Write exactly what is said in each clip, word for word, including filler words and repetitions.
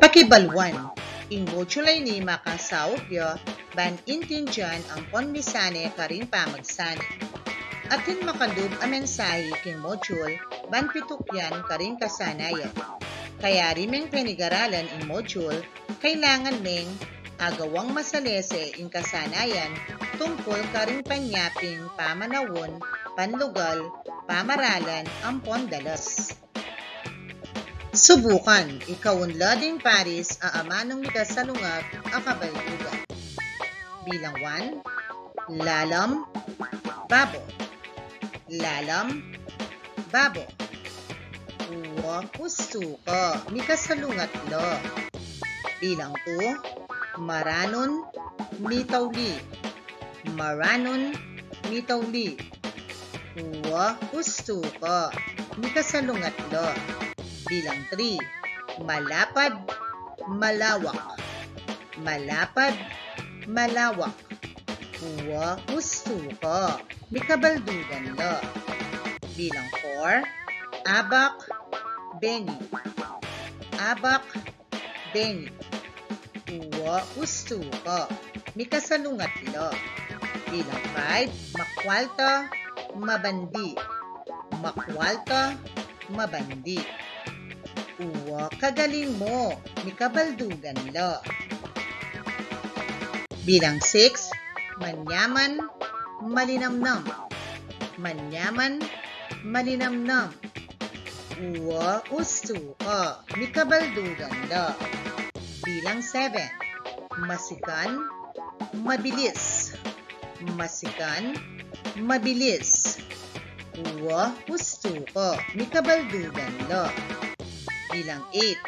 Pakibaluan, ing module a ini makasaup ya ban intindian ampon misan ne karing pamagsane. Atin makalub a mensahe king module ban pitukyan karing kasanayan. Kayari meng penigaralan ing module, kailangan meng agawang masalese ing kasanayan tungkul karing panyaping pamanawun, panlugal, pamaralan, ampon dalas. Subukan, ikaun la ding paris a amanung mikasalungat a kabaldugan. Bilang one, lalam, babo. Lalam, babo. Uwa, ustu ka, mikasalungat la. Bilang two, maranun, mitauli. Maranun, mitauli. Uwa, ustu ka, mikasalungat la. Bilang three, malapad, malawak. Malapad, malawak. Uwa, ustu ka, mikabaldugan la. Bilang four, abak, bengi. Abak, bengi. Uwa, ustu ka, mikasalungat la. Bilang five, makwalta, mabandi. Makwalta, mabandi. Uwa, kagaling mu, mikabaldugan la. Bilang six, manyaman, malinamnam. Manyaman, malinamnam. Uwa, ustu ka, mikabaldugan la. Bilang seven, masikan, mabilis. Masikan, mabilis. Uwa, ustu ka, mikabaldugan la. Bilang eight,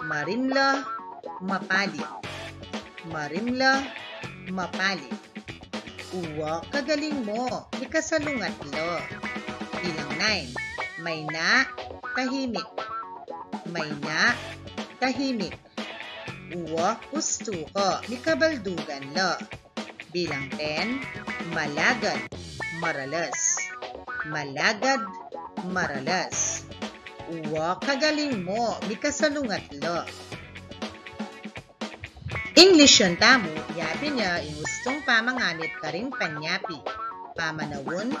marimla, mapali. Marimla, mapali. Uwa, kagaling mu, mikasalungat la. Bilang nine, mayna, tahimik. Mayna, tahimik. Uwa, ustu ka, mikabaldugan la. Bilang ten, malagad, maralas. Malagad, maralas. Uwa, kagaling mu, mikasalungat la. Ing lesyon tamu, yapin ya ing ustung pamangamit karing panyapi, pamanawun,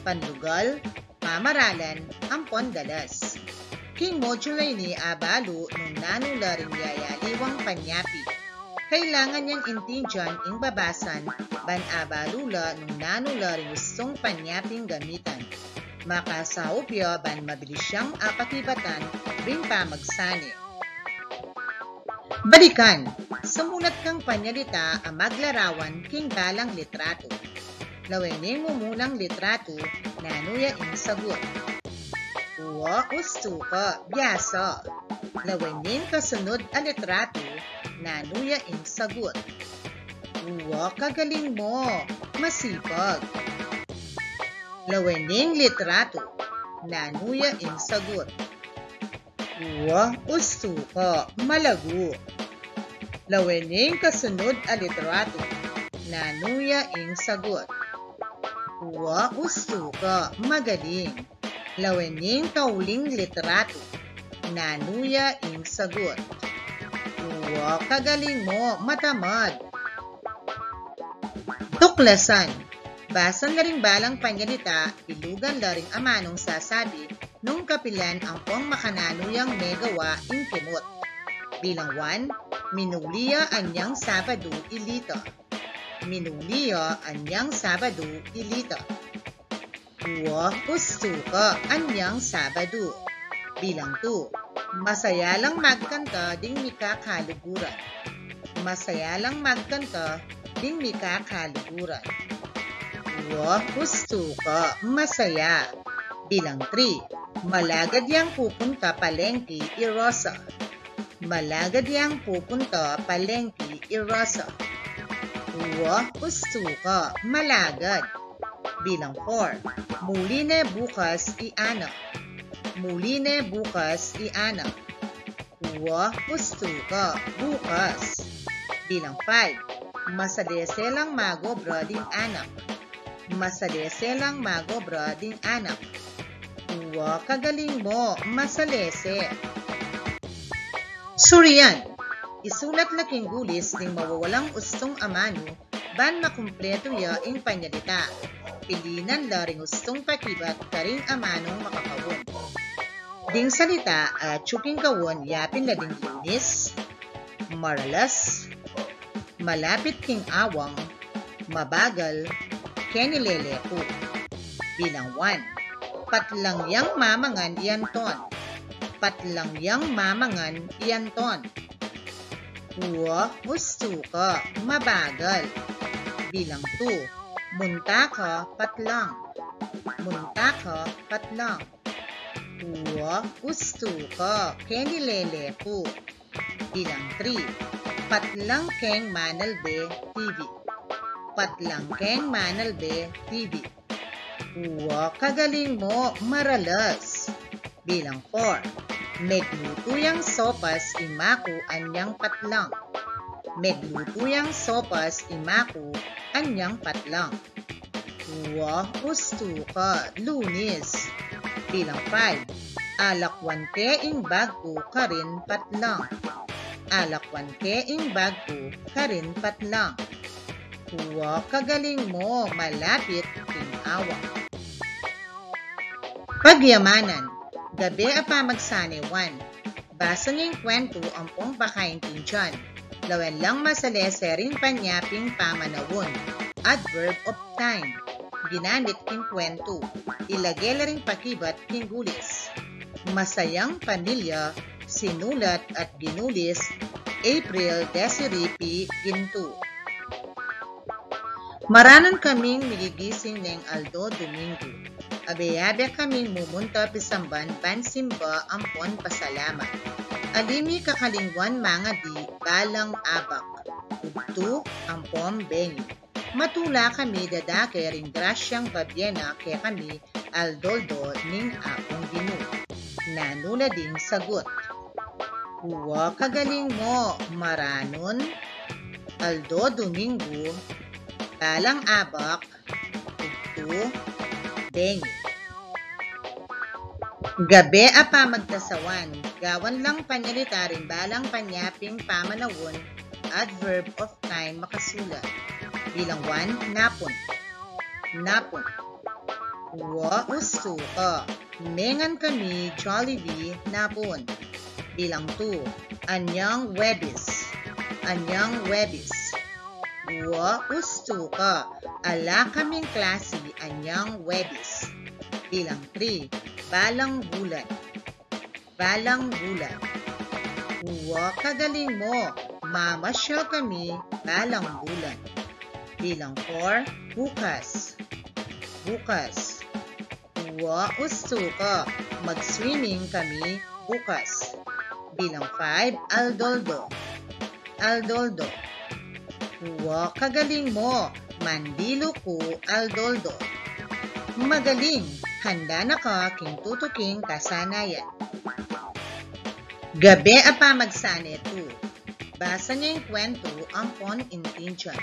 panlugal, pamaralan, ampon dalas. King module a ini abalu nung nanu la ring yayaliwang panyapi. Kailangan yang intindian ing babasan ban abalu la nung nanu la ring ustung panyaping gamitan. Makasaup ya ban mabilis yang apakibatan ring pamagsane. Balikan, sumulat kang panyalita a maglarawan king balang litratu. Lawen ning mumunang litratu, nanu ya ing sagut? Uwa, ustu ka, biasa. Lawen ning kasunud a litratu, nanu ya ing sagut? Uwa, kagaling mu, masipag. Lawen ning litratu, nanu ya ing sagut? Uwa, ustu ka, malagu. Lawen ning kasunud a litratu, nanu ya ing sagut? Uwa, ustu ka, magaling. Lawen ning kauling litratu, nanu ya ing sagut? Uwa, kagaling mu, matamad. Tuklasan. Basan la ring balang panyalita, bilugan la ring amanung sasabi, nung kapilan ampong makananu yang megawa ing kimut. Bilang one, minuli ya anyang Sabadu i Lita. Minuli ya anyang Sabadu i Lita. Uwa, ustu ka, anyang Sabadu. Bilang two, masaya lang magkanta ding mikakaluguran. Masaya lang magkanta ding mikakaluguran. Uwa, ustu ka, masaya. Bilang three, malagad yang pupunta palengke i Rosa. Malagad yang pupunta palengke i Rosa. Uwa, ustu ka, malagad. Bilang four, muli ne bukas i Ana. Muli ne bukas i Ana. Uwa, ustu ka, bukas. Bilang five, masalese lang magobra ding anak. Masalese lang magobra ding anak. Uwa, kagaling mu, masalese. Surian, Isulat la king gulis ding mawawalang ustung amanu ban makumpletu ya ing panyalita. Pilinan la ring ustung pakibat karing amanung makakaun. Ding salita a atyu king kaun yapin la ding lunis, maralas, malapit king awang, mabagal, keni leleku. Bilang one, patlang yang mamangan i Anton. Patlang yang mamangan i Anton. Wa, ustu ka, mabagal. Bilang two, munta ka patlang. Munta ka patlang. Wa, ustu ka, keni leleku. Bilang three, patlang keng manalbe T V. Patlang keng manalbe T V. Wa, kagaling mu, maralas. Bilang four, meglutu yang sopas i maku anyang patlang. Meglutu yang sopas i maku anyang patlang. Wa, ustu ka, lunis. Bilang five, alakwan ke ing bag ku karin patlang. Alakwan ke ing bag ku karin patlang. Wa, kagaling mu, malapit king awang. Pagyamanan. Gabe a pamagsane one. Basa ing kwentu ampong pakaintindian. Lawen lang masalese ring panyaping pamanaun. Adverb of time. Ginamit king kwentu. Ilage la ring pakibat king gulis. Masayang Pamilya, sinulat at ginulis, April Desiree P. Ginto. Maranun kaming migigising neng aldo Domingo. Abe-abe kaming mumunta pisamban ban simba ampon pasalamat. Ali mi kakalingwan mangadi balang abak, ugtu ampon bengi. Matula kami dadake ring grasyang bibie na kekami aldo-aldo ning Apung Ginu. Nanu la ding sagut. Wa, kagaling mu, maranun, aldo Domingo, balang abak, ugtu, bengi. Gabe a pamagtasawan. Gawan lang panyalita ring balang panyaping pamanaun, adverb of time makasulat. Bilang one, napun. Napun. Wa, ustu ka. Mengan kami Jollibee napun. Bilang two, anyang Webis. Anyang Webis. Wa, ustu ka. Ala kaming klasi anyang Webis. Bilang three, balang bulan. Balang bulan. Wa, kagaling mu. Mamasyal kami balang bulan. Bilang four, bukas. Bukas. Wa, ustu ka. Mag-swimming kami bukas. Bilang five, aldo-aldo. Aldo-aldo. Wa, kagaling mu. Mandilu ku aldo-aldo. Magaling. Handa na ka king tutuking kasanayan. Gabe a pamagsane two. Basa ing kwentu ampon intindian.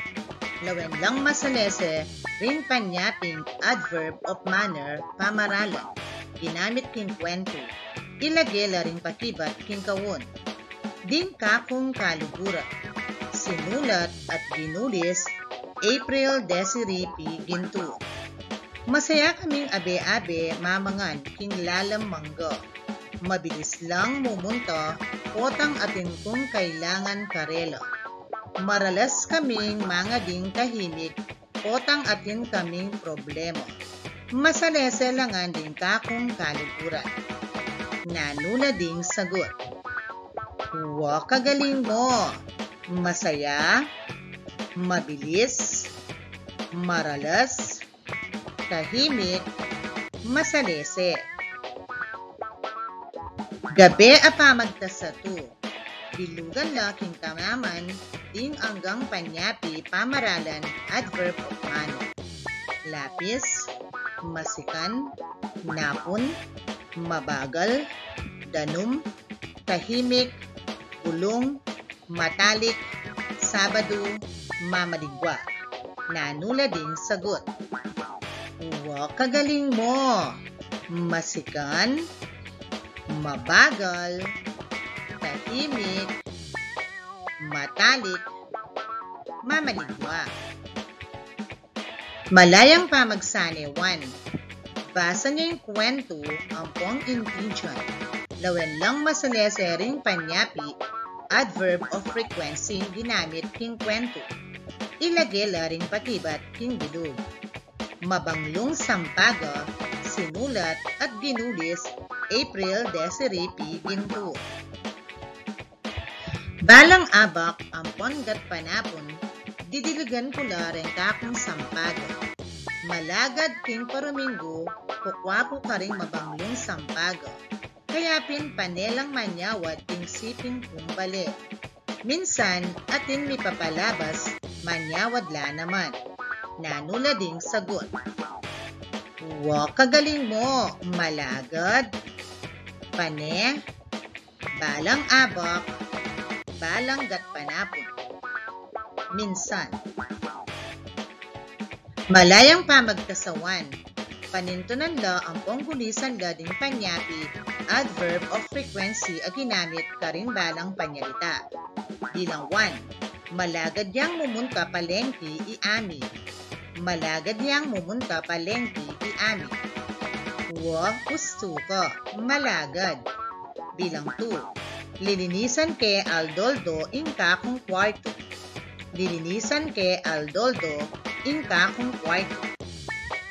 Lawen lang masalese ring panyaping adverb of manner pamaralan. Ginamit king kwentu. Ilage la ring pakibat king kaun. Ding Kakung Kaluguran. Sinulat at ginulis, April Desiree P. Ginto. Masaya kaming abe-abe mamangan king lalam mangga. Mabilis lang mumunta, potang atin kung kailangan karela. Maralas kaming mangading tahimik, potang atin kaming problema. Masalese la ngan ding Kakung Kaluguran. Nanu la ding sagut. Wa, kagaling mu. Masaya, mabilis, maralas, tahimik, masalese. Gabe a pamagtasa two. Bilugan la king tanaman ding anggang panyapi pamaralan adverb of manner. Lapis, masikan, napun, mabagal, danum, tahimik, bulung, matalik, Sabadu, mamaligwa. Nanu la ding sagut. Wa, kagaling mu. Masikan, mabagal, tahimik, talik, mamaligwa. Malayang pamagsane one. Basa ning kwentu ampong intindian. Lawen lang masalese ring panyapi, adverb of frequency ing ginamit king kwentu. Ilage la ring pakibat king bilug. Mabanglung Sampaga, sinulat at ginulis April Desiree P. Ginto. Balang abak ampon gatpanapun, didiligan ku la ring kakung sampaga. Malagad king paruminggu, kukua ku karing mabanglung sampaga. Kaya pin pane lang manyawad king siping kung bale. Minsan, atin mipapalabas, manyawad la naman. Nanu la ding sagut? Wa, kagaling mo, malagad. Pane, balang abak, balang gatpanapun. Minsan. Malayang pamagtasawan. Panintunan la ampong gulisan la ding panyapi, adverb of frequency a ginamit karing balang panyalita. Bilang one, malagad yang mumunta palengke i Ami. Malagad yang mumunta palengke i Ami. Wa, ustu ka, malagad. Bilang two, lilinisan ke aldo-aldo ing kakung kwartu. Lilinisan ke aldo-aldo ing kakung kwartu.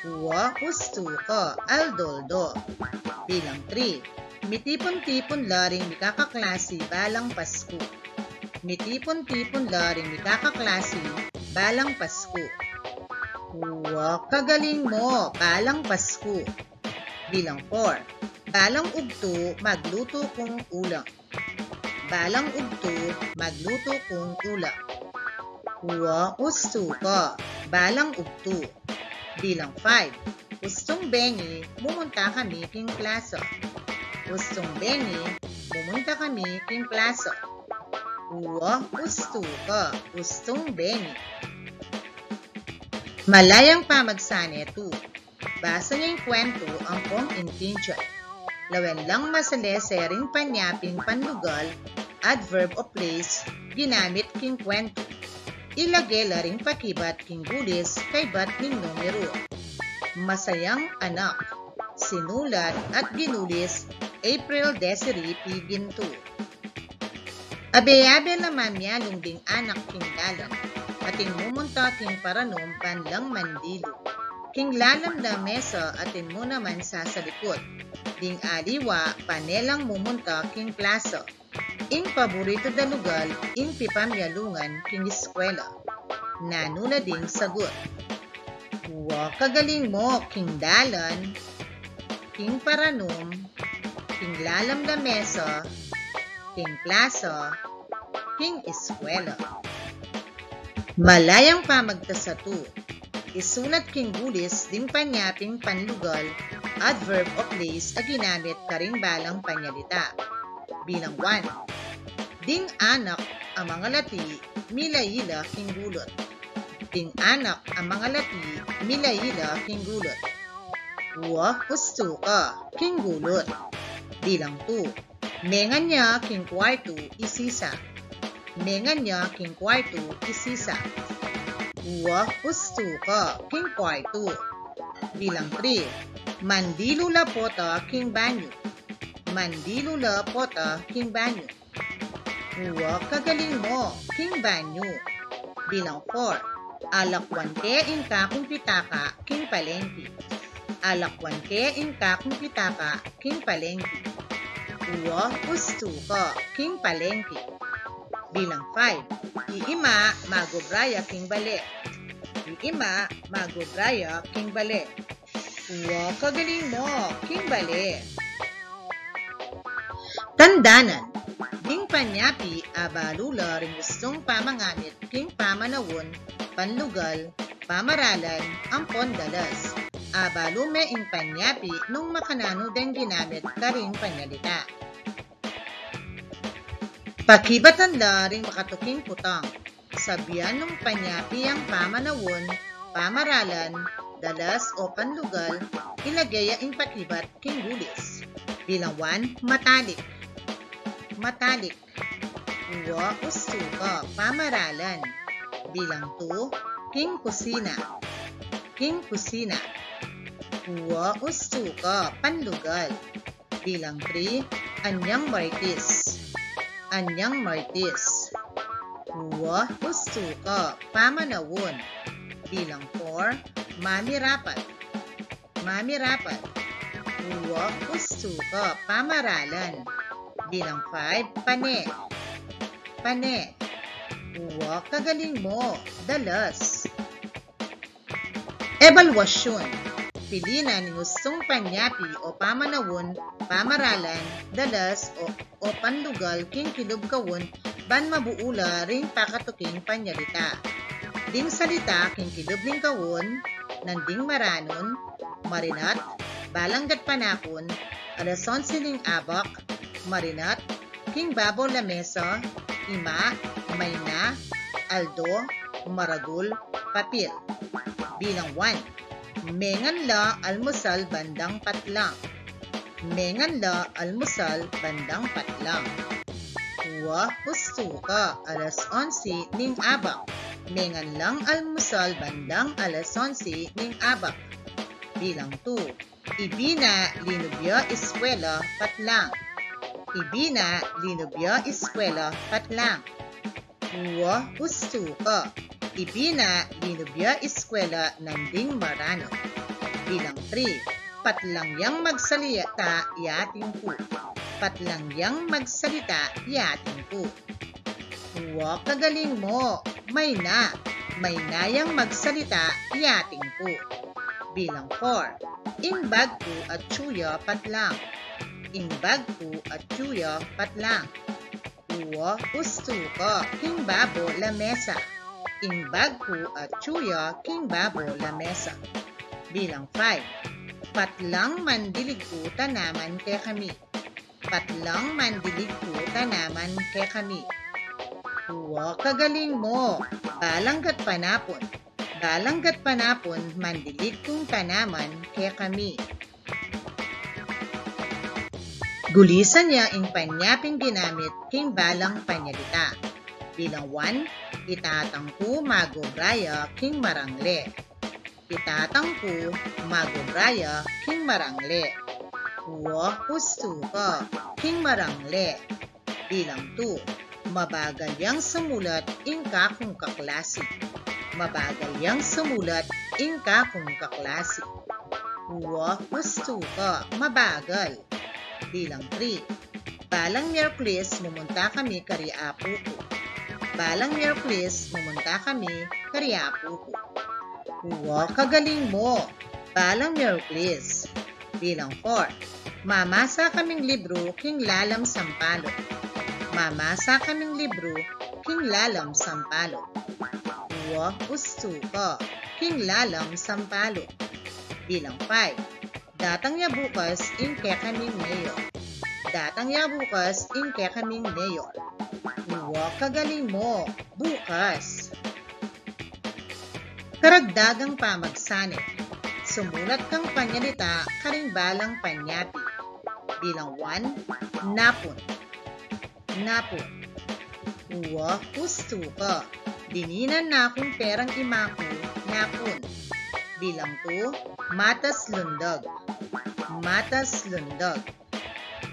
Wa, ustu ka, aldo-aldo. Bilang three, mitipun-tipun la ring mikakaklasi balang Pasku. Mitipun-tipun la ring mikakaklasi balang Pasku. Wa, kagaling mo, balang Pasku. Bilang four, balang ugtu maglutu kung ulam. Balang ugtu maglutu kung ulam. Wa, ustu ka, balang ugtu. Bilang five, ustung bengi mumunta kami king plaza. Ustung bengi mumunta kami king plaza. Wa, ustu ka, ustung bengi. Malayang pamagsane two. Basa ning kwentu ampong intindian. Lawen lang masalese ring panyaping panlugal, adverb of place, ginamit king kwentu. Ilage la ring pakibat king gulis kaybat ning numeru. Masayang Anak. Sinulat at ginulis April Desiree P. Ginto. Abe-abe la mamialung ding anak king dalan, atin mumunta king paranum ban lang mandilu. King lalam da mesa atin mu naman sasalikut. Ding aliwa pane lang mumunta king plaza. Ing paburitu da lugal ing pipamialungan king eskwela. Nanu la ding sagut? Wa, kagaling mo, king dalan, king paranum, king lalam da mesa, king plaza, king eskwela. Malayang pamagtasa two. Isulat king gulis ding panyaping panlugal, adverb of place a ginamit karing balang panyalita. Bilang one. Ding anak a mangalati, milayi la king gulut. Ding anak a mangalati, milayi la king gulut. Wa, ustu ka, king gulut. Bilang two. Mengan ya king kwartu i Sisa. Mengan ya king kwartu i Sisa. Wa, ustu ka, king kwartu. Bilang three. Mandilu la pota king banyu. Mandilu la pota king banyu. Wa, kagaling mo, king banyu. Bilang four. Alakwan ke ing kakung pitaka king palengke. Alakwan ke ing kakung pitaka king palengke. Wa, ustu ka, king palengke. Bilang five. I Ima magobra ya king bale. I Ima magobra ya king bale. Wa, kagaling mo, king bale. Tandanan, ding panyapi abalu la ring ustung pamangamit king pamanaun, panlugal, pamaralan, ampon dalas. Abalu me ing panyapi nung makananu deng ginamit karing panyalita. Pakibatan la ring makatuking putang. Sabian nung panyapi yang pamanaun, pamaralan, dalas o panlugal, ilage ya ing pakibat king gulis. Bilang one, matalik. Matalik. Uwa, ustu ka, pamaralan. Bilang two, king kusina. King kusina. Uwa, ustu ka, panlugal. Bilang three, anyang martis. Anyang martis. Uwa, ustu ka, pamanaun. Bilang four, mamirapat. Mamirapat. Uwa, ustu ka, pamaralan. Bilang five, pane. Pane. Uwa, kagaling mo, dalas. Ebalwasyun. Pili na ning ustung panyapi o pamanaun, pamaralan, dalas o o panlugal king kilub kaun ban mabuu la ring pakatuking panyalita. Ding salita king kilub ning kaun, nanding maranun, marinat, balang gatpanapun, alas onse ning abak, marinat, king babo lamesa, ima, mayna, aldo, maragul, papil. Bilang one. Mengan la almusal bandang patlang. Mengan la almusal bandang patlang. Uwa, ustu ka, alas onse ning abak. Mengan lang almusal bandang alas onse ning abak. Bilang two. Ibie na linub ya iskwela patlang. Ibie na linub ya iskwela patlang. Uwa, ustu ka. Ibie na linub ya iskwela nanding maranun. Bilang three. Patlang yang magsalita ya ating pu. Patlang yang magsalita ya ating pu. Uwa, kagaling mo. Mayna. Mayna yang magsalita ya ating pu. Bilang four. Ing bag ku atyu ya patlang. Ing bag ku atyu ya patlang. Uwa, ustu ka, king babo lamesa. Ing bag ku atyu ya king babo lamesa. Bilang five. Patlang mandilig ku tanaman kekami. Patlang mandilig ku tanaman kekami. Uwa, kagaling mo. Balang gatpanapun. Balang gatpanapun mandilig kung tanaman kekami. Gulisan ya ing panyaping ginamit king balang panyalita. Bilang one, i tatang ku magobra ya king marangle. I tatang ku magobra ya king marangle. Uwa, ustu ka, king marangle. Bilang two. Mabagal yang sumulat ing kakung kaklasi. Mabagal yang sumulat ing kakung kaklasi. Uwa, ustu ka, mabagal. Bilang three. Balang Miyerkules mumunta kami kari apu ku. Balang Miyerkules mumunta kami kari apu ku. Uwa, kagaling mo. Balang Miyerkules. Bilang four. Mamasa kaming libru king lalam sampaluk. Mamasa kaming libru king lalam sampaluk. Uwa, ustu ka, king lalam sampaluk. Bilang five. Datang ya bukas ing kekaming mayor. Datang ya bukas ing kekaming mayor. Uwa, kagaling mo. Bukas. Karagdagang pamagsane. Sumulat kang panyalita karing balang panyapi. Bilang one, napun. Napun. Uwa, ustu ka. Dininan na kung perang ima ku, napun. Bilang two, matas lundag. Matas lundag.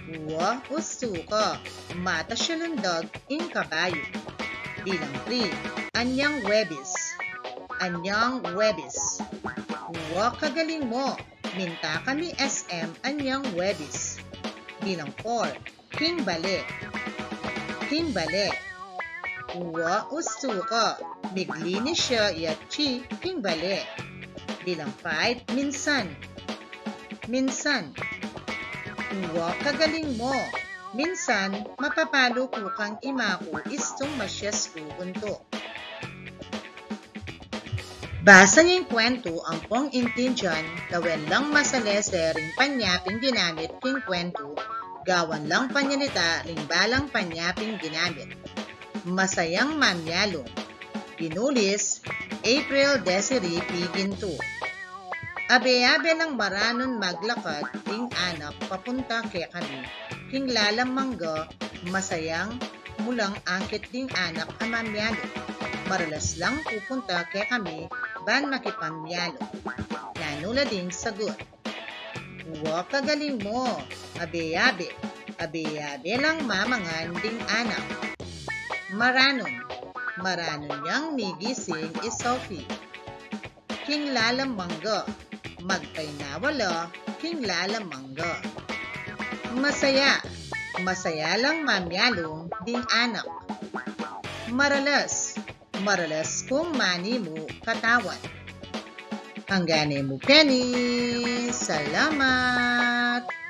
Uwa, ustu ka. Matas ya lundag ing kabayu. Bilang three, anyang Webis. Anyang Webis. Uwa, kagaling mo. Minta kami S M anyang Webis. Bilang four, king bale. King bale. Uwa, ustu ka. Miglinis ya i Atchi king bale. Bilang five, minsan. Minsan. Uwa, kagaling mo. Minsan, mapapalu ku kang ima ku istung masyes ku untu. Basa ning kwentu ampong intindian, lawen lang masalese ring panyaping ginamit king kwentu, gawan lang panyalita ring balang panyaping ginamit. Masayang Mamyalung. Ginulis, April Desiree P. Ginto. Abe-abe lang maranun maglakad ding anak papunta kekami king lalam mangga, masayang mu lang angkit ding anak a mamialu. Maralas lang pupunta kekami ban makipamialu. Nanu la ding sagut? Wa, kagaling mu. Abe-abe, abe-abe lang mamangan ding anak. Maranun, maranun yang migising i Sophie. King lalamangga, magpainawa la king lalamangga. Masaya, masaya lang mamialung ding anak. Maralas, maralas kung manimu katawan. Angga ne mu keni, salamat.